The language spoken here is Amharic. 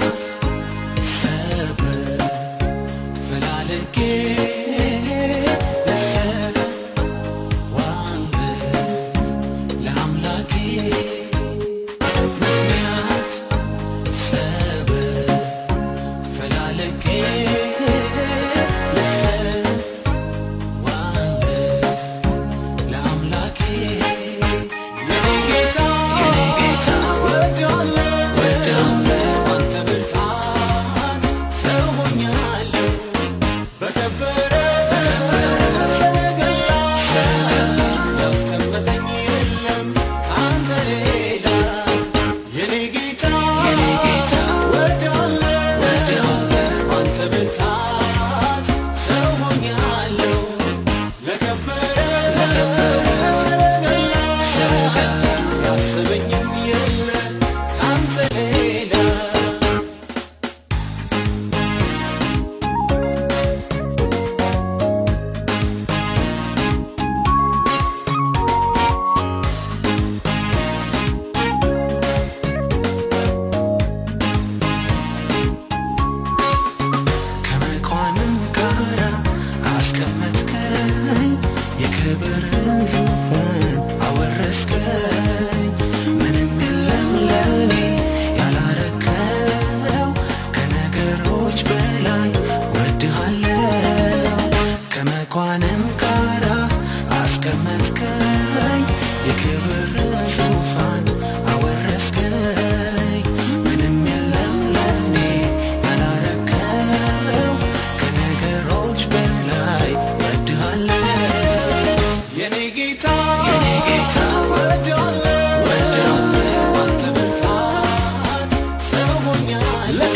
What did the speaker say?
ምክንያት ሰበብ ፈላልጌ ልሰዋለት ለአምላኬ፣ ምክንያት ሰበብ ፈላልጌ ልሰዋለት ለአምላኬ። የኔ ጌታ፣ የኔ ጌታ፣ ወዳለሁ፣ ወዳለሁ፣ ባንተ ብርታት ሰው ሆኛለሁ፣ በከበረ ሰረገላ ያስቀመጠኝ የለም ካንተ ሌላ። የኔ ጌታ፣ የኔ ጌታ፣ ወዳለሁ፣ ወዳለሁ፣ ባንተ ብርታት ሰው ሆኛለሁ፣ ለከበረ ሰረገላ ያሰበኝም የለ ካንተ ሌላ። ከመኳንን ጋራ አስቀመጥከኝ፣ የክብርን ዙፋን አወረስከኝ። ምንም የለም ለኔ ያላረከው፣ ከነገሮች በላይ ወድሃለው። ከመኳንን ጋራ አስቀመጥከኝ፣ የክብርን ዙፋን አወረስከኝ። ምንም የለም ለኔ ያላረከው፣ ከነገሮች በላይ ወድሃለው። የኔ ጌታ፣ የኔ ጌታ፣ ወዳለሁ፣ ወዳለሁ፣ ባንተ ብርታት ሰው ሆኛለሁ፣